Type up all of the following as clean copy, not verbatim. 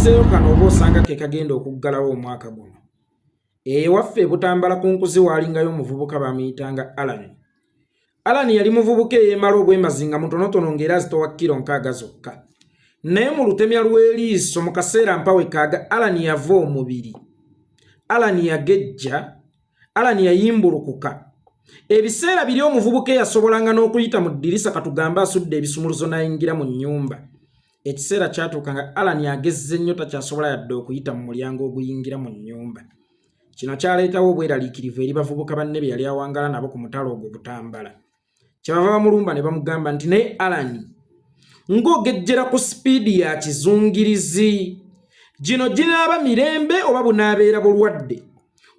Kankunyumizeeyo kano oba osanga ke kagenda okuggalawo omwaka guno. Ewaffe e Butambala ku nkuzi waalingayo omuvubuka bamuyitanga Alani. Alani yali muvubuka eyeemala obwemazi nga mutonotono ng'era azitowa kkiro 60 zokka. Naye mu lutemya lw'eriiso mu kaseera mpawe kaaga Alani yava omubiri. Alani yagejja, Alani yayimbulukuka. Ebiseera biri omuvubuka eyasobolanga n'okuyita mu ddirisa katugambe asudde ebisumuluzo n'ayingira mu nnyumba. Ekiseera kyatuuka nga Alani agezze nnyo takyasobola yadde okuyita mu mulyango oguyingira mu nnyumba. Kino kyaleetawo obweraliikirivu eri bavubuka banne be yali awangaala nabo ku mutala ogwo Butambala. Kyebava bamulumba ne bamugamba nti naye Alani ng'ogejjera ku sipiidi ya kizungirizi gino ginaaba mirembe oba bunaabeera bulwadde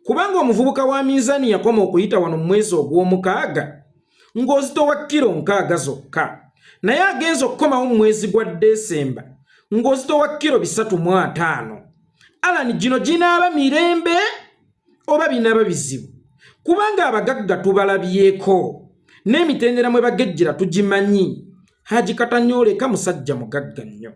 kubanga omuvubuka wa minzaani yakoma okuyita wano mu mwezi ogw'omukaaga ng'ozitowa kkiro 60 zokka naye agenza okukomawo mu mwezi gwa Desemba ng'ozitowa kkiro 350. Alani gino ginaaba mirembe oba binaaba bizibu kubanga abagagga tubalabyeko n'emitendera mwe bagejjera tugimanyi. Haji Katanyooleka musajja mugagga nnyo,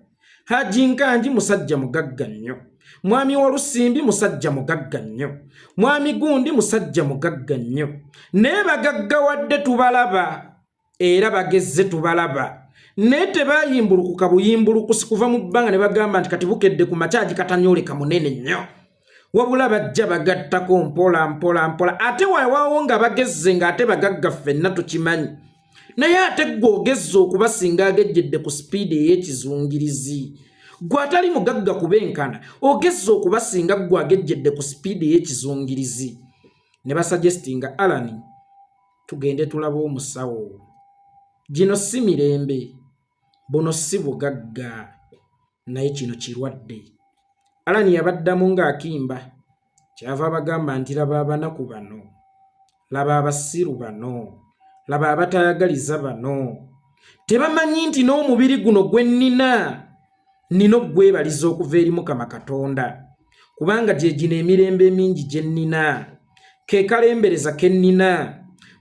Haji Nkangi musajja mugagga nnyo, Mwami Walusimbi musajja mugagga nnyo, Mwami Gundi musajja mugagga nnyo, naye bagaggawadde tubalaba era bagezze tubalaba naye tebayimbulukuka buyimbulukusi kuva mu bbanga ne bagamba nti kati bukedde ku makya Haji Katanyooleka munene nnyo, wabula bajja bagattako mpola mpola mpola ate wewaawo nga bagezze ng'ate bagagga ffenna tukimanyi naye ate ggwe ogezze okubasinga agejjedde ku sipiidi ey'ekizungirizi gwe atali mugagga kubenkana ogezze okubasinga ggwe agejjedde ku sipiidi ey'ekizungirizi ne basuggestinga Alani tugende tulabe omusawo gino si mirembe buno si bugagga naye kino kirwadde. Alani yabaddamu ng'akimba kyava abagamba nti laba abanaku bano, laba abasiru bano, laba abatayagaliza bano tebamanyi nti n'omubiri guno gwe nnina nnina okugwebaliza okuva eri Mukama Katonda kubanga gye gino emirembe emingi gye nnina ke kalembereza ke nnina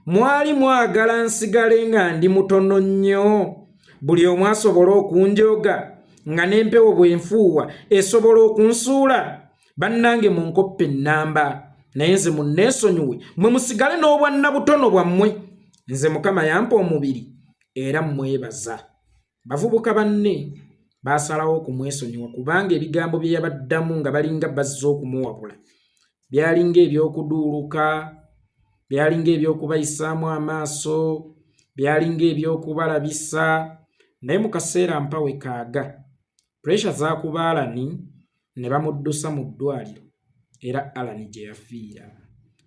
mwali mwagala nsigale nga ndi mutono nnyo buli omu asobole okunjooga nga n'empewo bw'enfuuwa esobola okunsuula bannange munkoppe ennamba naye nze munneesonyiwe mwe musigale n'obwannabutono bwammwe nze Mukama yampa omubiri era mmwebaza. Bavubuka banne baasalawo okumwesonyiwa kubanga ebigambo bye yabaddamu nga balinga bazze okumuwabula byalinga eby'okuduuluka, byalinga eby'okubayisaamu amaaso, byalinga eby'okubalabisa naye mu kaseera mpawe kaaga puresha zaakuba Alani ne bamuddusa mu ddwaliro era Alani gye yafiira.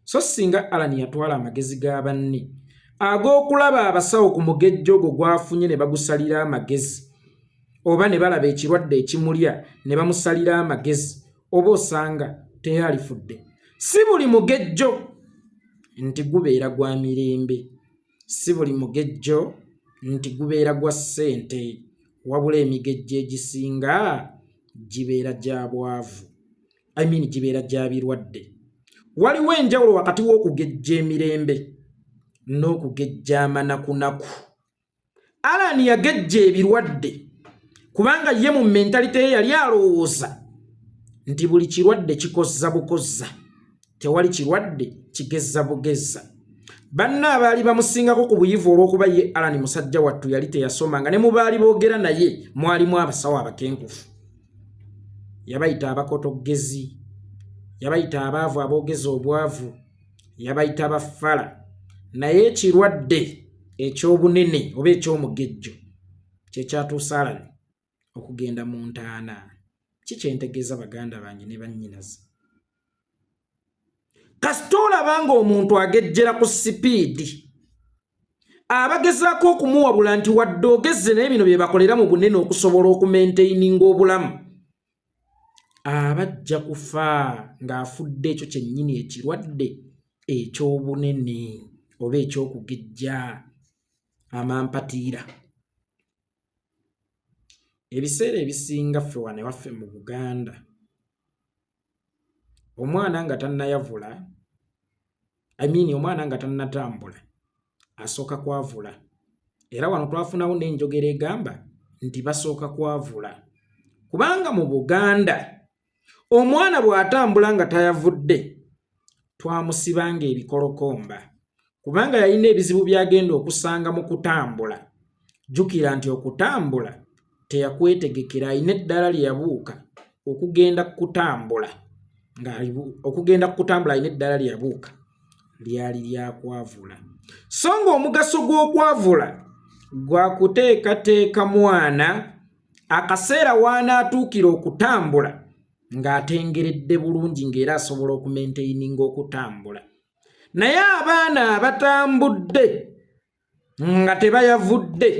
So singa Alani yatwala amagezi ga banne ag'okulaba abasawo ku mugejjo ogwo gw'afunye ne bagusalira amagezi oba ne balaba ekirwadde ekimulya ne bamusalira amagezi oba osanga teyalifudde. Si buli mugejjo nti gubeera gwa mirembe, si buli mugejjo nti gubeera gwa ssente wabula emigejjo egisinga gibeera gya bwavu, I mean gibeera gya birwadde. Waliwo enjawulo wakati w'okugejja emirembe n'okugejja amanakunaku. Alani yagejja ebirwadde kubanga ye mu mentalite ye yali alowooza nti buli kirwadde kikozza bukozza, tewali kirwadde kigezza bugezza. Banna abaali bamusingako ku buyivu olw'okuba ye Alani musajja wattu yali teyasoma nga ne mu baali boogera naye mwalimu abasawo abakenkufu. Yabayita abakotoggezi, yabayita abaavu aboogeza obwavu, yabayita baffala naye ekirwadde eky'obunene oba eky'omugejjo kye kyatuusa Alani okugenda mu ntaana. Ki kye ntegeeza baganda bange ne bannyinaze? Kasita olaba ng'omuntu agejjera ku sipiidi abagezaako okumuwabula nti wadde ogezze naye bino bye bakolera mu bunene okusobola okumaintaininga obulamu aba ajja kufa ng'afudde ekyo kyennyini ekirwadde eky'obunene oba eky'okugejja amampatiira. Ebiseera ebisinga ffe wano ewaffe mu Buganda omwana nga tannayavula I mean omwana nga tannatambula asooka kwavula era wano twafunawo n'enjogera egamba nti basooka kwavula. Kubanga mu Buganda omwana bw'atambula nga tayavudde twamusibanga ebikolokomba kubanga yalina ebizibu by'agenda okusanga mu kutambula. Jjukira nti okutambula teyakwetegekera, alina eddaala lye yabuuka okugenda kutambula nga okugenda kutambula alina eddaala lye yabuuka lyali lyakwavula. So ng'omugaso gw'okwavula gwa kuteekateeka mwana akaseera w'anaatuukira okutambula ng'atengeredde bulungi ng'era asobola okumaintaininga okutambula. Naye abaana abatambudde nga tebayavudde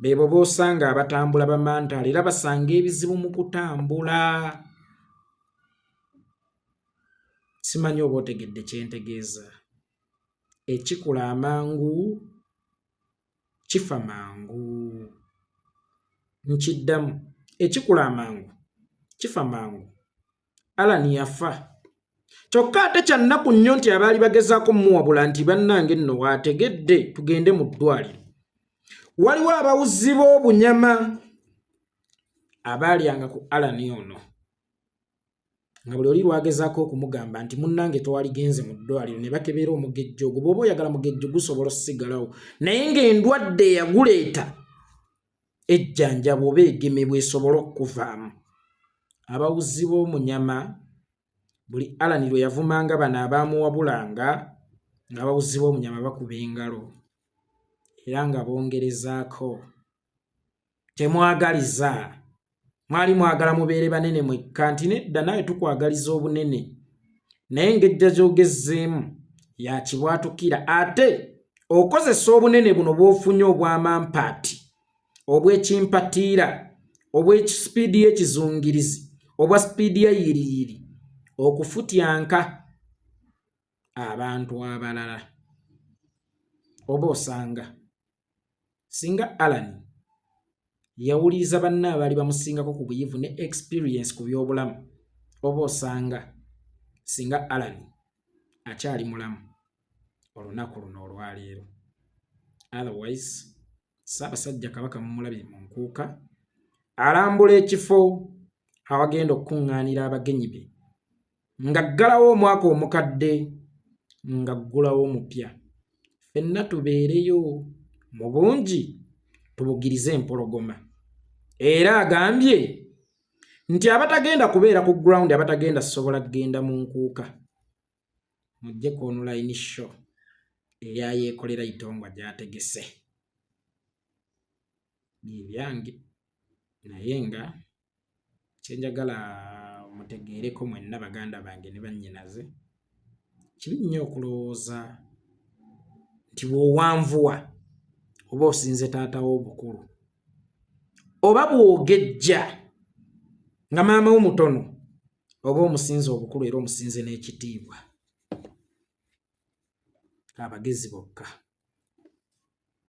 beebo b'osanga abatambula bamantaala era basanga ebizibu mu kutambula. Simanyi oba otegedde kye ntegeeza. Ekikula amangu kifa mangu. Nkiddamu, ekikula amangu kifa mangu. Alan yafa. Kyokka ate kya nnaku nnyo nti abaali bagezaako mmuwabula nti bannange nno waategedde tugende mu ddwaliro. Waliwo abawuzi b'obunyama abaalyanga ku Alan ono nga buli oli lwagezaako okumugamba nti munnange twaligenze mu ddwaliro ne bakebeera omugejjo ogwo, bw'oba oyagala mugejjo gusobola okusigalawo naye ng'endwadde eyaguleeta ejjanjabwa oba egemebwa esobole okukuvaamu. Abawuzi b'omunyama buli Alan lwe yavumanga bano abaamuwabulanga ng'abawuzi b'omunyama bakuba engalo era nga bongerezaako temwagaliza. Mwali mwagala mubeere banene mwekka nti nedda naawe tukwagaliza obunene naye engejja gy'ogezzeemu yakibwatukira ate okozesa obunene buno bw'ofunye obw'amampaati obw'ekimpatiira obw'ekisipiidi y'ekizungirizi obwa sipiidi ya yiriyiri okufutyanka abantu abalala oba osanga Singa Allan yawuliriza banne abaali bamusingako ku buyivu ne experience ku by'obulamu oba osanga singa Allan akyali mulamu olunaku luno olwaleero. Otherwise, Ssaabasajja Kabaka mumulabye mu nkuuka alambula ekifo awagenda okukuŋŋaanira abagenyi be ng'aggalawo omwaka omukadde ng'aggulawo omupya. Ffenna tubeereyo mu bungi tubugirize empologoma. Era agambye nti abatagenda kubeera ku ground abatagenda sobola kugenda mu nkuuka mujje ku online show eya Yeekolera Itongwa gy'ategese. Bye byange naye nga kye njagala mutegeereko mwenna baganda bange ne bannyinaze, kibi nnyo okulowooza nti bw'owanvuwa oba osinze taata wo obukulu oba bw'ogejja nga maama wo mutono oba omusinze obukulu era omusinze n'ekitiibwa. Abagezi bokka.